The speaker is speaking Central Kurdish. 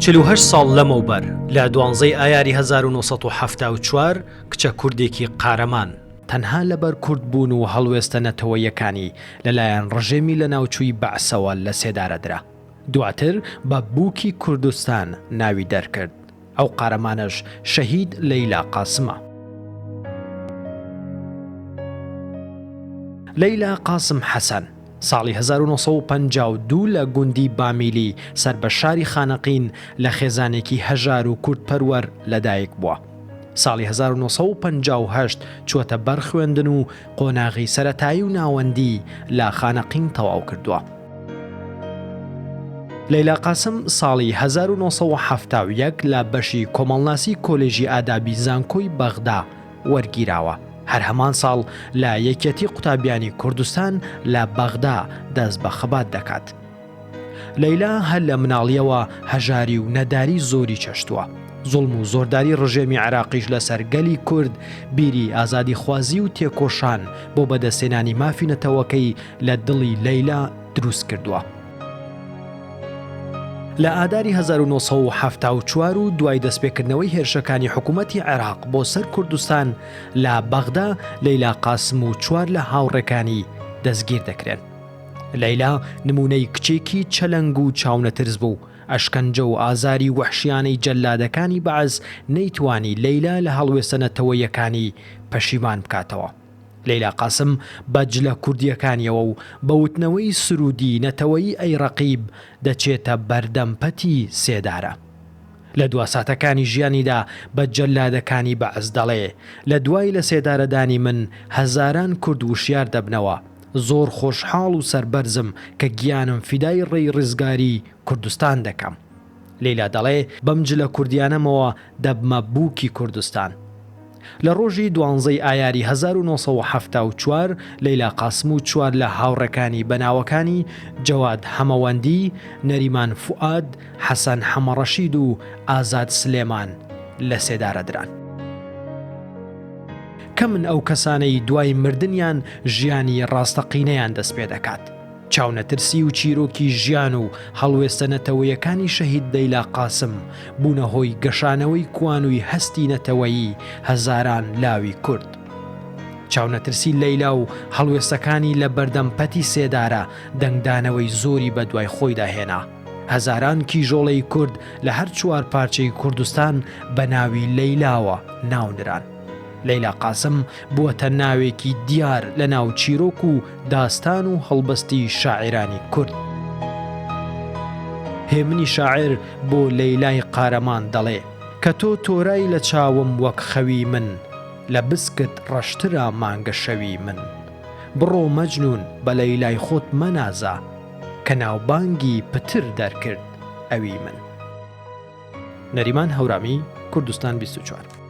48 ساڵ لەمەوبەر لە دوانزەی ئایاری 1974 کچە کوردێکی قارەمان، تەنها لەبەر کوردبوون و هەڵوێستە نەتەوەییەکانی لەلایەن ڕژێمی لەناوچووی بەعسەوە لەسێدارە درا. دواتر بە بووکی کوردستان ناوی دەرکرد. ئەو قارەمانەش شەهید لەیلا قاسمە. لەیلا قاسم حەسەن، ساڵی 1952 لە گوندی بامیلی سەر بە شاری خانەقین لە خێزانێکی هەژار و کوردپەروەر لەدایک بووە. ساڵی 1958 چووەتە بەر خوێندن و قۆناغی سەرەتایی و ناوەندی لە خانەقین تەواو کردووە. لەیلا قاسم ساڵی 1971 لە بەشی کۆمەڵناسی کۆلێژی ئادابی زانکۆی بەغدا وەرگیراوە، هەر هەمان ساڵ لە یەکیەتی قوتابیانی کوردستان لە بەغدا دەست بە خەبات دەکات. لەیلا هەر لە مناڵییەوە هەژاری و نەداری زۆری چەشتووە. زوڵم و زۆرداری ڕژێمی عێراقیش لەسەر گەلی کورد بیری ئازادیخوازی و تێکۆشان بۆ بەدەستهێنانی مافی نەتەوەکەی لە دڵی لەیلا دروست کردووە. لە ئاداری 1974 و دوای دەستپێکردنەوەی هێرشەکانی حکوومەتی عێراق بۆ سەر کوردستان لە بەغدا لەیلا قاسم و چوار لە هاوڕێکانی دەستگیر دەکرێن. لەیلا نموونەی کچێکی چەلەنگ و چاونەترس بوو، ئەشکەنجە و ئازاری وەحشیانەی جەلادەکانی بەعس نەیتوانی لەیلا لە هەڵوێستە نەتەوەییەکانی پەشیمان بکاتەوە. لەیلا قاسم بە جلە کوردییەکانیەوە و بە وتنەوەی سروودی نەتەوەیی ئەی ڕەقیب دەچێتە بەردەم پەتی سێدارە. لە دوا ساتەکانی ژیانیدا بە جەلادەکانی بەعس دەڵێ، لە دوای لەسێدارەدانی من هەزاران کورد وشیار دەبنەوە، زۆر خۆشحاڵ و سەربەرزم کە گیانم فیدای ڕێی ڕزگاریی کوردستان دەکەم. لەیلا دەڵێ، بەم جلە کوردیانەمەوە دەبمە بووکی کوردستان. لە ڕۆژی دوانزەی ئایاری 1974 لەیلا قاسم و چوار لە هاوڕێکانی بە ناوەکانی، جەواد هەمەوەندی، نەریمان فوئاد، حەسەن حەمەڕەشید و ئازاد سلێمان لەسێدارە دران. کەمن ئەو کەسانەی دوای مردنیان ژیانی ڕاستەقینەیان دەست پێ دەکات. چاونەترسی و چیرۆکی ژیان و هەڵوێستە نەتەوەیەکانی شەهید لەیلا قاسم بوونە هۆی گەشانەوەی کوانووی هەستی نەتەوەیی هەزاران لاوی کورد. چاونەترسی لەیلا و هەڵوێستەکانی لە بەردەم پەتی سێدارە دەنگدانەوەی زۆری بەدوای خۆیدا هێنا. هەزاران کیژۆڵەی کورد لە هەر چوار پارچەی کوردستان بە ناوی لەیلاوە ناونران. لەیلا قاسم بووەتە ناوێکی دیار لە ناو چیرۆک و داستان و هەڵبەستی شاعیرانی کورد. هێمنی شاعیر بۆ لەیلای قارەمان دەڵێ، کە تۆ تۆرای لە چاوم وەک خەوی من، لە بسکت ڕەشترە مانگە شەوی من. بڕۆ مەجنوون بە لەیلای خۆت مەنازە، کە ناوبانگی پتر دەرکرد ئەوی من. نەریمان هەورامی، کوردستان 24.